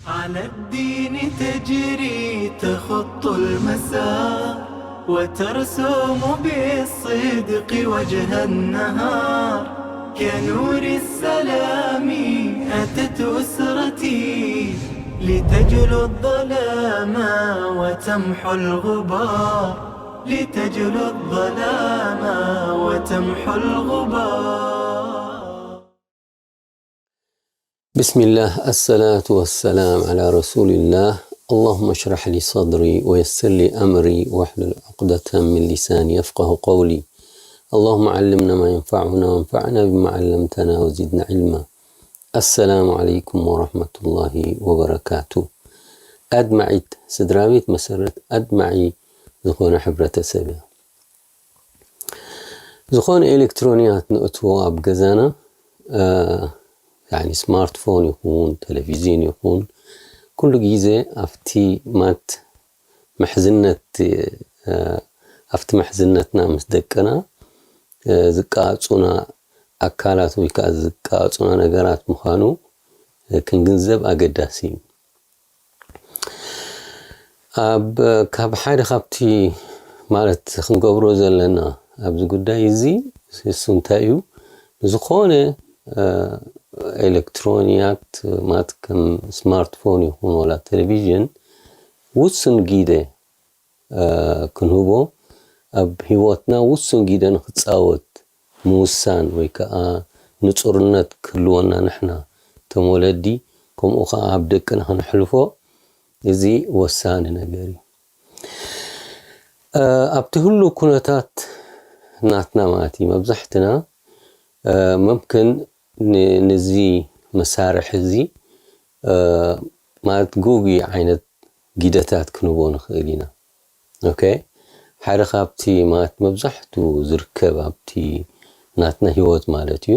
على الدين تجري تخط المسار، وترسم بالصدق وجه النهار. كنور السلام أتت أسرتي، لتجلو الظلام وتمحو الغبار، لتجلو الظلام وتمحو الغبار. بسم الله، الصلاة والسلام على رسول الله. اللهم اشرح لي صدري ويسر لي أمري واحلل عقدة من لساني يفقه قولي. اللهم علمنا ما ينفعنا وانفعنا بما علمتنا وزدنا علما. السلام عليكم ورحمة الله وبركاته. ኣድማዒት ስድራ ቤት መሰረት ኣድማዒ ዝኾነ ሕብረተሰብ እያ። ዝኾነ ኤሌክትሮንያት ንእትዎ ኣብ ገዛና፣ ያኒ ስማርትፎን ይኹን ቴሌቪዥን ይኹን፣ ኩሉ ግዜ ኣብቲ ማት ምሕዝነት፣ ኣብቲ ምሕዝነትና ምስ ደቅና ዝቃጹና ኣካላት ወይ ከዓ ዝቃጹና ነገራት ምዃኑ ክንግንዘብ ኣገዳሲ እዩ። ኣብ ካብ ሓደ ካብቲ ማለት ክንገብሮ ዘለና ኣብዚ ጉዳይ እዚ እሱ እንታይ እዩ? ዝኾነ ኤሌክትሮንያት ማለት ከም ስማርትፎን ይኹን ወላ ቴሌቪዥን ውሱን ግደ ክንህቦ፣ ኣብ ህይወትና ውሱን ግደ ንክፃወት ምውሳን ወይ ከዓ ንፁርነት ክህልወና ንሕና እቶም ወለዲ ከምኡ ከዓ ኣብ ደቅና ክነሕልፎ እዚ ወሳኒ ነገር እዩ። ኣብቲ ህሉ ኩነታት ናትና ማለት እዩ መብዛሕትና መምክን ንዚ መሳርሒ እዚ ማለት ጉጉይ ዓይነት ጊደታት ክንቦ ንኽእል ኢና። ኦኬ፣ ሓደ ካብቲ ማለት መብዛሕቱ ዝርከብ ኣብቲ ናትና ህይወት ማለት እዩ።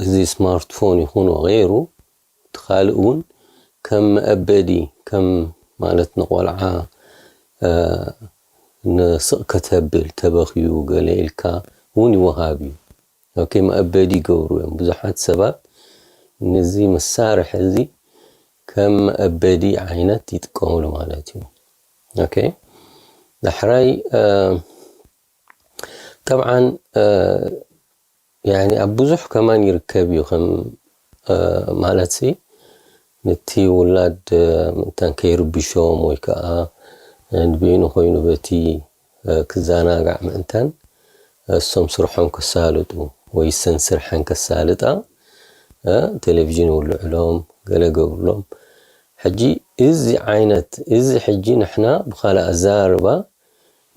እዚ ስማርትፎን ይኹን ገይሩ እቲ ካልእ እውን ከም መእበዲ ከም ማለት ንቆልዓ ንስቕ ከተብል ተበኽዩ ገለ ኢልካ እውን ይወሃብ እዩ። ኦኬ፣ መእበዲ ይገብሩ እዮም። ብዙሓት ሰባት ነዚ መሳርሒ እዚ ከም መእበዲ ዓይነት ይጥቀምሉ ማለት እዩ። ኦኬ፣ ዳሕራይ ጠብዓን ያኒ ኣብ ብዙሕ ከማን ይርከብ እዩ። ከም ማለት ሲ ነቲ ውላድ ምእንታን ከይርብሾም ወይ ከዓ ንብይኑ ኮይኑ በቲ ክዘናጋዕ ምእንታን እሶም ስርሖም ከሳልጡ ወይ ሰን ስርሐን ከሳልጣ ቴሌቪዥን ይውልዕሎም ገለ ገብርሎም። ሕጂ እዚ ዓይነት እዚ ሕጂ ንሕና ብካልእ ኣዘራርባ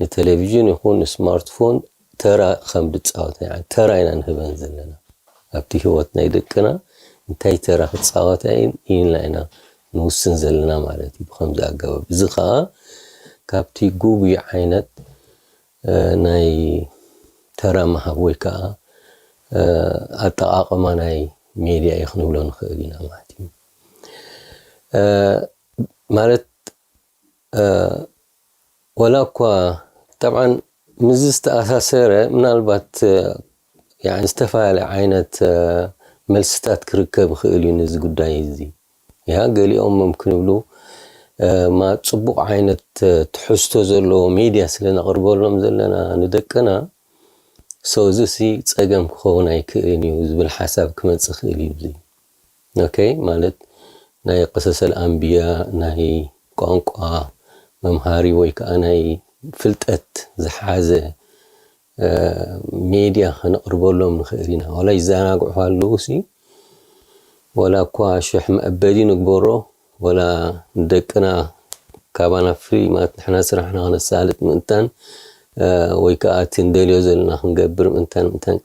ንቴሌቪዥን ይኹን ንስማርትፎን ተራ ከም ድፃወት ተራ ኢና ንህበን ዘለና ኣብቲ ህይወት ናይ ደቅና እንታይ ተራ ክፃወታ ኢልና ኢና ንውስን ዘለና ማለት እዩ። ብከምዚ ኣገባብ እዚ ከዓ ካብቲ ጉጉይ ዓይነት ናይ ተራ ምሃብ ወይ ከዓ ኣጠቃቅማ ናይ ሜድያ እዩ ክንብሎ ንኽእል ኢና ማለት እዩ። ማለት ወላ እኳ ጠብዓን ምዚ ዝተኣሳሰረ ምናልባት ዝተፈላለዩ ዓይነት መልስታት ክርከብ ይኽእል እዩ ነዚ ጉዳይ እዚ። ያ ገሊኦም መምክን ይብሉ ማ ፅቡቕ ዓይነት ትሕዝቶ ዘለዎ ሜድያ ስለ ነቕርበሎም ዘለና ንደቅና ሰው እዚ ሲ ፀገም ክኸውን ኣይክእልን እዩ ዝብል ሓሳብ ክመፅእ ይኽእል እዩ። እዚ ኦኬ ማለት ናይ ቅሰሰል ኣንብያ ናይ ቋንቋ መምሃሪ ወይ ከዓ ናይ ፍልጠት ዝሓዘ ሜድያ ከነቕርበሎም ንኽእል ኢና። ዋላ ይዘናግዑ ኣለዉ ሲ ዋላ እኳ ሽሕ መእበዲ ንግበሮ ዋላ ንደቅና ካባና ፍሪ ማለት ንሕና ስራሕና ከነሳልጥ ምእንታን ወይ ከዓ እቲ እንደልዮ ዘለና ክንገብር ምእንታን ምእንታን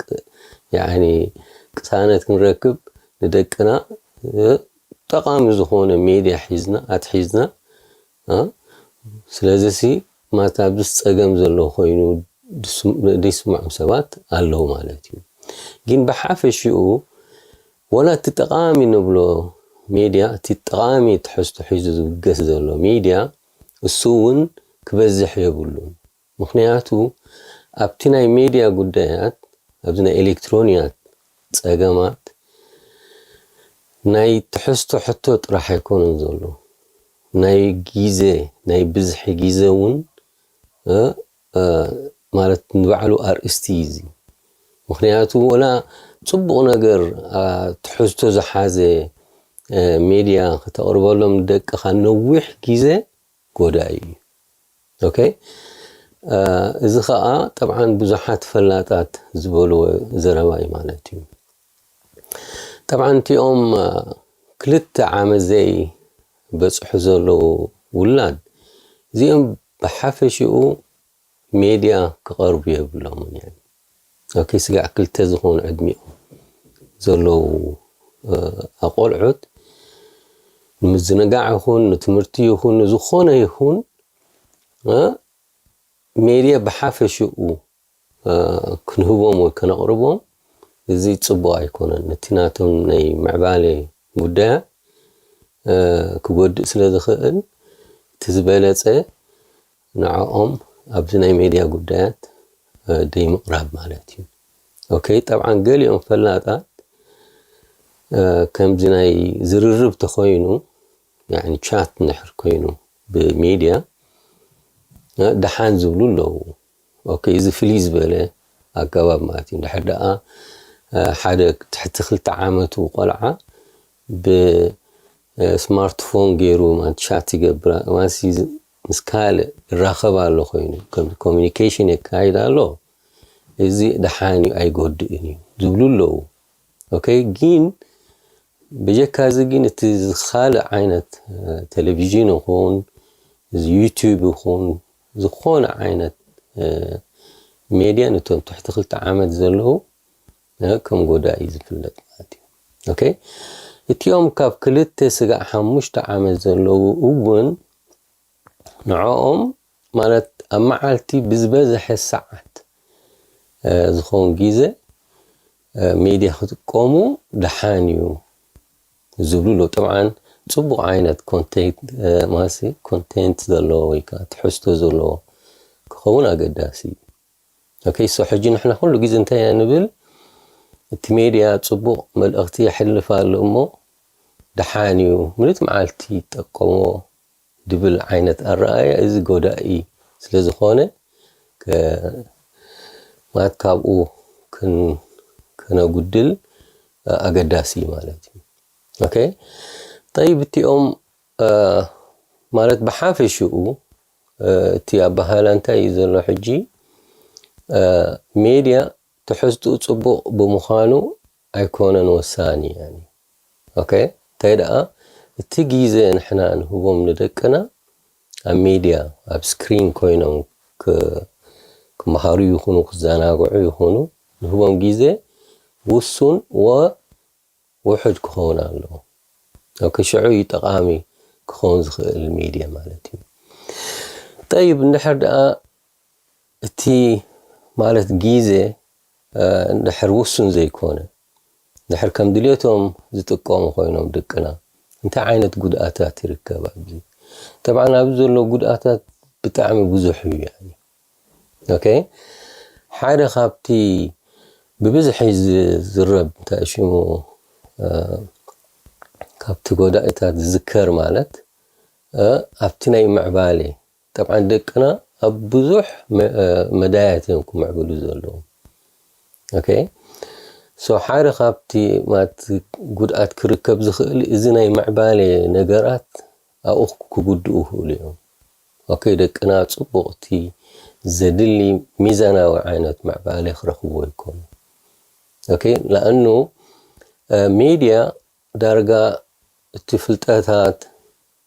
ያኒ ቅሳነት ክንረክብ ንደቅና ጠቃሚ ዝኾነ ሜድያ ሒዝና ኣትሒዝና ስለዚ ሲ ማታ ብስ ፀገም ዘሎ ኮይኑ ድስምዖም ሰባት ኣለዉ ማለት እዩ። ግን ብሓፈሽኡ ወላ እቲ ጠቃሚ ንብሎ ሜድያ እቲ ጠቃሚ ትሕዝቶ ሒዙ ዝብገስ ዘሎ ሜድያ እሱ እውን ክበዝሕ የብሉን። ምክንያቱ ኣብቲ ናይ ሜድያ ጉዳያት ኣብዚ ናይ ኤሌክትሮንያት ፀገማት ናይ ትሕዝቶ ሕቶ ጥራሕ ኣይኮነን ዘሎ፣ ናይ ግዜ፣ ናይ ብዝሒ ግዜ እውን ማለት ንባዕሉ ኣርእስቲ እዩ እዚ። ምኽንያቱ ወላ ፅቡቕ ነገር ትሕዝቶ ዝሓዘ ሜድያ ከተቕርበሎም ደቅኻ ነዊሕ ግዜ ጎዳኢ እዩ። ኦኬ፣ እዚ ከዓ ጠብዓን ብዙሓት ፈላጣት ዝበልዎ ዘረባ እዩ ማለት እዩ። ጠብዓን እቲኦም ክልተ ዓመት ዘይበፅሑ ዘለዉ ውላድ እዚኦም ብሓፈሽኡ ሜድያ ክቐርቡ የብሎምን። ኦኬ፣ ስጋዕ ክልተ ዝኾኑ ዕድሚኦም ዘለዉ ኣቆልዑት ንምዝንጋዕ ይኹን ንትምህርቲ ይኹን ንዝኾነ ይኹን ሜድያ ብሓፈሽኡ ክንህቦም ወይ ከነቕርቦም እዚ ፅቡቕ ኣይኮነን። ነቲ ናቶም ናይ ምዕባለ ጉዳያት ክጎድእ ስለ ዝኽእል እቲ ዝበለፀ ንዕኦም ኣብዚ ናይ ሜድያ ጉዳያት ደይምቕራብ ማለት እዩ። ኦኬ፣ ጠብዓን ገሊኦም ፈላጣት ከምዚ ናይ ዝርርብ ተኾይኑ ቻት እንድሕር ኮይኑ ብሜድያ ደሓን ዝብሉ ኣለዉ። ኦኬ፣ እዚ ፍልይ ዝበለ ኣገባብ ማለት እዩ። እንድሕር ደኣ ሓደ ትሕቲ ክልተ ዓመቱ ቆልዓ ብስማርትፎን ገይሩ ማለት ቻት ይገብር ማለት ምስ ካልእ ይራኸብ ኣሎ ኮይኑ ኮሚኒኬሽን የካይድ ኣሎ፣ እዚ ደሓን እዩ ኣይጎድእን እዩ ዝብሉ ኣለዉ። ኦኬ፣ ግን ብጀካ እዚ ግን እቲ ካልእ ዓይነት ቴሌቪዥን ይኹን እዚ ዩቱብ ይኹን ዝኾነ ዓይነት ሜድያ ነቶም ትሕቲ ክልተ ዓመት ዘለዉ ከም ጎዳኢ ዝፍለጥ ማለት እዩ። ኦኬ፣ እቲኦም ካብ ክልተ ስጋዕ ሓሙሽተ ዓመት ዘለዉ እውን ንዕኦም ማለት ኣብ መዓልቲ ብዝበዝሐ ሰዓት ዝኸውን ግዜ ሜድያ ክጥቀሙ ደሓን እዩ ዝብሉ ኣለዉ። ጠብዓን ፅቡቕ ዓይነት ኮንቴንት ማለት ኮንቴንት ዘለዎ ወይ ከዓ ትሕዝቶ ዘለዎ ክኸውን ኣገዳሲ እዩ። ኦኬ፣ ሶ ሕጂ ንሕና ኩሉ ግዜ እንታይ ኢና ንብል? እቲ ሜድያ ፅቡቕ መልእኽቲ የሕልፍ ኣሎ እሞ ደሓን እዩ፣ ምልእቲ መዓልቲ ይጠቀሞ ድብል ዓይነት ኣረኣያ እዚ ጎዳኢ ስለ ዝኾነ ማለት ካብኡ ከነጉድል ኣገዳሲ ማለት እዩ። ኦኬ፣ ጠይብ እቲኦም ማለት ብሓፈሽኡ እቲ ኣባሃላ እንታይ እዩ ዘሎ ሕጂ ሜድያ ትሕዝትኡ ፅቡቕ ብምዃኑ ኣይኮነን ወሳኒ። ኦኬ፣ እንታይ ደኣ እቲ ግዜ ንሕና ንህቦም ንደቅና ኣብ ሜድያ ኣብ ስክሪን ኮይኖም ክመሃሩ ይኹኑ ክዘናግዑ ይኹኑ ንህቦም ግዜ ውሱን ወ ውሑድ ክኸውን ኣለዎ። ኦኬ፣ ሽዑ እዩ ጠቓሚ ክኸውን ዝኽእል ሜድያ ማለት እዩ። ጠይብ እንድሕር ደኣ እቲ ማለት ግዜ እንድሕር ውሱን ዘይኮነ እንድሕር ከም ድልየቶም ዝጥቀሙ ኮይኖም ደቅና እንታይ ዓይነት ጉድኣታት ይርከብ ኣብዚ? ጠብዓን ኣብዚ ዘሎ ጉድኣታት ብጣዕሚ ብዙሕ እዩ። ኦኬ፣ ሓደ ካብቲ ብብዝሒ ዝዝረብ እንታይ ሽሙ ካብቲ ጎዳኢታት ዝዝከር ማለት ኣብቲ ናይ ምዕባሌ ጠብዓን ደቅና ኣብ ብዙሕ መዳያት እዮም ክምዕብሉ ዘለዎም። ኦኬ፣ ሶ ሓደ ካብቲ ማለት ጉድኣት ክርከብ ዝኽእል እዚ ናይ ምዕባሌ ነገራት ኣብኡ ክጉድኡ ይኽእሉ እዮም። ኦኬ፣ ደቅና ፅቡቕቲ ዘድሊ ሚዛናዊ ዓይነት ምዕባሌ ክረኽብዎ ይኮኑ። ኦኬ፣ ለኣኑ ሜድያ ዳርጋ እቲ ፍልጠታት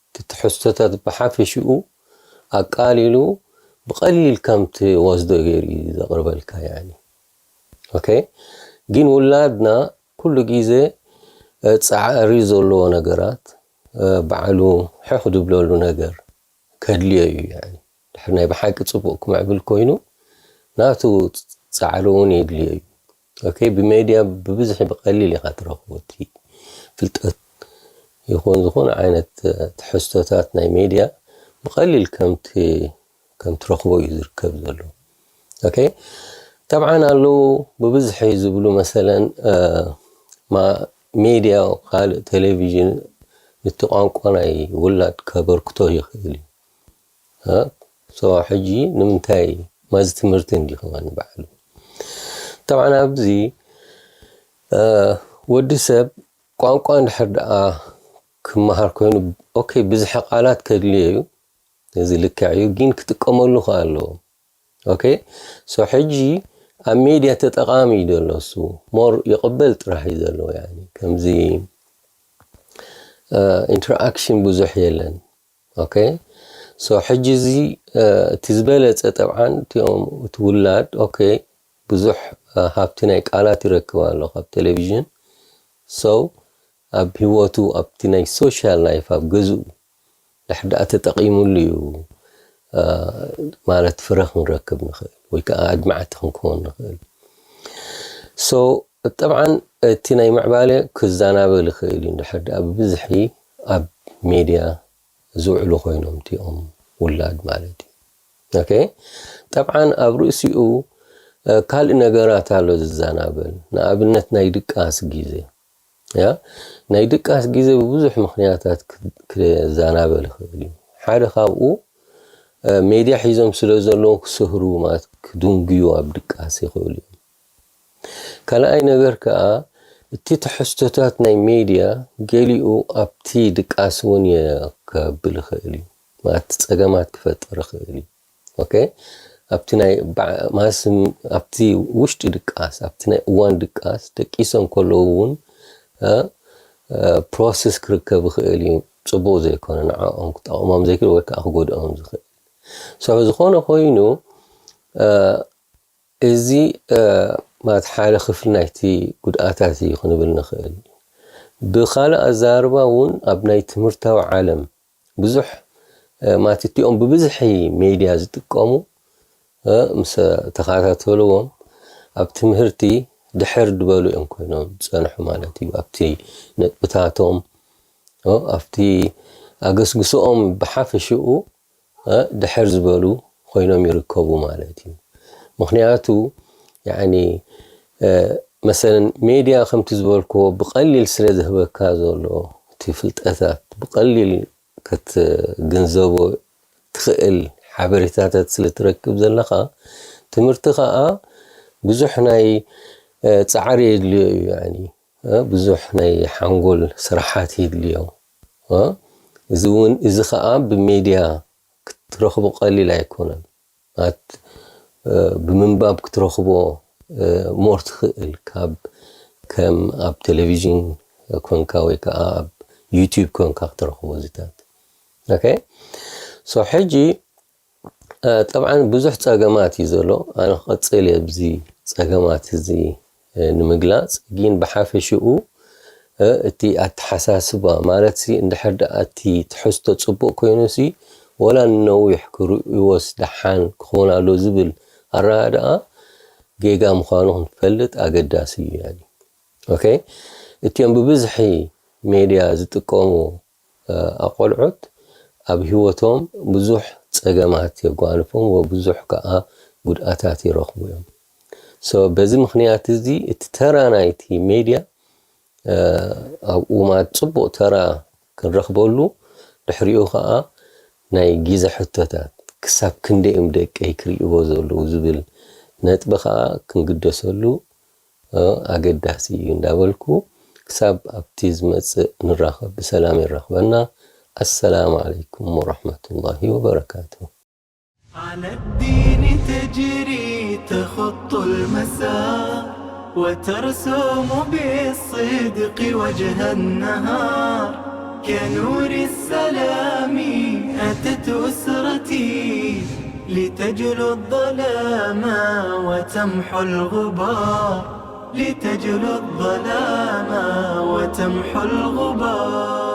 እቲ ትሕዝቶታት ብሓፈሽኡ ኣቃሊሉ ብቐሊል ከም ትወስዶ ገይሩ እዩ ዘቕርበልካ። ያኒ ኦኬ፣ ግን ውላድና ኩሉ ግዜ ፃዕሪ ዘለዎ ነገራት ባዕሉ ሕኽ ድብለሉ ነገር ከድልዮ እዩ። ያኒ ድሕር ናይ ብሓቂ ፅቡቕ ክምዕብል ኮይኑ ናቱ ፃዕሪ እውን የድልዮ እዩ። ኦኬ፣ ብሜድያ ብብዝሒ ብቐሊል ኢኻ ትረኽቦ እቲ ፍልጠት ይኹን ዝኾነ ዓይነት ትሕዝቶታት ናይ ሜድያ ብቐሊል ከም ትረኽቦ እዩ ዝርከብ ዘሎ። ኦኬ፣ ጠብዓን ኣለዉ ብብዝሒ ዝብሉ መሰለን ሜድያ፣ ካልእ ቴሌቪዥን፣ ነቲ ቋንቋ ናይ ውላድ ከበርክቶ ይኽእል እዩ። እ? ሶ ሕጂ ንምንታይ ማዚ ትምህርቲ እንዲ ከማን ባዕሉ? ጠብዓን ኣብዚ፣ እ፣ ወዲ ሰብ ቋንቋ እንድሕር ደኣ ክመሃር ኮይኑ፣ ኦኬ፣ ብዝሒ ቃላት ከድልዮ እዩ። እዚ ልክዕ እዩ፣ ግን ክጥቀመሉ ከኣ ኣለዎ። ኦኬ፣ ሶ ሕጂ ኣብ ሜድያ ተጠቓሚ እዩ ዘሎ እሱ። ሞር ይቕበል ጥራሕ እዩ ዘለዎ፣ ያኒ ከምዚ፣ እ፣ ኢንተርኣክሽን ብዙሕ የለን። ኦኬ፣ ሶ ሕጂ እዚ፣ እ፣ እቲ ዝበለጸ ጠብዓን እቲኦም፣ እቲ ውላድ፣ ኦኬ፣ ብዙሕ፣ እ፣ ሃብቲ ናይ ቃላት ይረክብ ኣሎ ካብ ቴሌቪዥን። ሶ ኣብ ህይወቱ፣ ኣብቲ ናይ ሶሻል ላይፍ፣ ኣብ ገዝኡ ድሕር ደኣ ተጠቒሙሉ እዩ፣ እ፣ ማለት ፍረ ክንረክብ ንኽእል ወይ ከኣ ኣድማዕቲ ክንከውን ንኽእል። ሶ ጠብዓን እቲ ናይ ምዕባለ ክዘናበል ይኽእል እዩ፣ እንድሕር ደኣ ብብዝሒ ኣብ ሜድያ ዝውዕሉ ኮይኖም እቲኦም ውላድ ማለት እዩ። ኦኬ፣ ጠብዓን ኣብ ርእሲኡ፣ እ፣ ካልእ ነገራት ኣሎ ዝዘናበል። ንኣብነት ናይ ድቃስ ግዜ፣ ያ፣ ናይ ድቃስ ግዜ ብብዙሕ ምኽንያታት ክ-፣ ክዘናበል ይኽእል እዩ። ሓደ ካብኡ፣ እ፣ ሜድያ ሒዞም ስለ ዘለዉ ክስህሩ ማለት ክድንጉዩ ኣብ ድቃስ ይኽእሉ እዮም። ካልኣይ ነገር ከኣ፣ እቲ ትሕዝቶታት ናይ ሜድያ ገሊኡ ኣብቲ ድቃስ እውን የ-፣ ከብል ይኽእል እዩ። ማለት ጸገማት ክፈጥር ይኽእል እዩ። ኦኬ? ኣብቲ ናይ ባዕ-፣ ማለት ኣብቲ ውሽጢ ድቃስ፣ ኣብቲ ናይ እዋን ድቃስ ደቂሶም ከለዉ እውን፣ እ፣ እ፣ ፕሮሰስ ክርከብ ይኽእል እዩ። ጽቡቕ ዘይኮነ፣ ንዕኦም ክጠቕሞም ዘይክእል ወይ ከኣ ክጎድኦም ዝኽእል። ሶ ዝኾነ ኮይኑ፣ እ፣ እዚ፣ እ፣ ማለት ሓደ ክፍሊ ናይቲ ጉድኣታት እዩ ክንብል ንኽእል። ብኻልእ ኣዘራርባ እውን ኣብ ናይ ትምህርታዊ ዓለም ብዙሕ፣ እ፣ ማለት እቲኦም ብብዝሒ ሜድያ ዝጥቀሙ፣ እ፣ ምስ ተኸታተልዎም ኣብ ትምህርቲ ድሕር ዝበሉ እዮም ኮይኖም ዝጸንሑ ማለት እዩ። ኣብቲ ነጥብታቶም፣ እ፣ ኣብቲ ኣገስግስኦም ብሓፈሽኡ፣ እ፣ ድሕር ዝበሉ ኮይኖም ይርከቡ ማለት እዩ። ምኽንያቱ፣ ያኒ፣ እ፣ መሰለን ሜድያ ከምቲ ዝበልክዎ ብቐሊል ስለ ዝህበካ ዘሎ፣ እቲ ፍልጠታት ብቐሊል ክትግንዘቦ ትኽእል ሓበሬታታት ስለ ትረክብ ዘለኻ፣ ትምህርቲ ኸኣ ብዙሕ ናይ፣ እ፣ ጻዕሪ የድልዮ እዩ። ያኒ፣ እ፣ ብዙሕ ናይ ሓንጎል ስራሓት የድልዮ። እ፣ እዚ እውን፣ እዚ ኸኣ ብሜድያ ክትረኽቦ ቀሊል ኣይኮነን። ማለት፣ እ፣ ብምንባብ ክትረኽቦ፣ እ፣ ሞር ትኽእል ካብ ከም ኣብ ቴሌቪዥን ኮንካ ወይ ከኣ ኣብ ዩቲዩብ ኮንካ ክትረኽቦ እዚታት። ኦኬ? ሶ ሕጂ፣ እ፣ ጠብዓን ብዙሕ ጸገማት እዩ ዘሎ። ኣነ ክቐጽል እየ ብዚ ጸገማት እዚ፣ እ፣ ንምግላጽ። ግን ብሓፈሽኡ፣ እ፣ እቲ ኣተሓሳስባ ማለትሲ፣ እንድሕር ደኣ እቲ ትሕዝቶ ጽቡቕ ኮይኑሲ፣ ወላ ንነዊሕ ክርእይዎስ ደሓን ክኸውን ኣሎ ዝብል ኣረኣድኣ ጌጋ ምዃኑ ክንፈልጥ ኣገዳሲ እዩ። ያኒ፣ ኦኬ፣ እቲኦም ብብዝሒ ሜድያ ዝጥቀሙ፣ እ፣ ኣቆልዑት ኣብ ህይወቶም ብዙሕ ጸገማት የጓንፎም ወብዙሕ ከኣ ጉድኣታት ይረኽቡ እዮም። ሶ በዚ ምኽንያት እዚ እቲ ተራ ናይቲ ሜድያ፣ እ፣ ኣብኡ ማለት ጽቡቕ ተራ ክንረኽበሉ፣ ድሕሪኡ ከኣ ናይ ግዜ ሕቶታት፣ ክሳብ ክንደይ እዮም ደቀይ ክርእይዎ ዘለዉ ዝብል ነጥቢ ከኣ ክንግደሰሉ፣ እ፣ ኣገዳሲ እዩ እንዳበልኩ፣ ክሳብ ኣብቲ ዝመጽእ ንራኸብ፣ ብሰላም የራኽበና። ኣሰላሙ ዓለይኩም ወረሕመቱላሂ ወበረካቱ። على الدين تجري تخط المسار، وترسم بالصدق وجه النهار. كنور السلام أتت أسرتي لتجلو الظلام وتمحو الغبار، لتجلو الظلام وتمحو الغبار.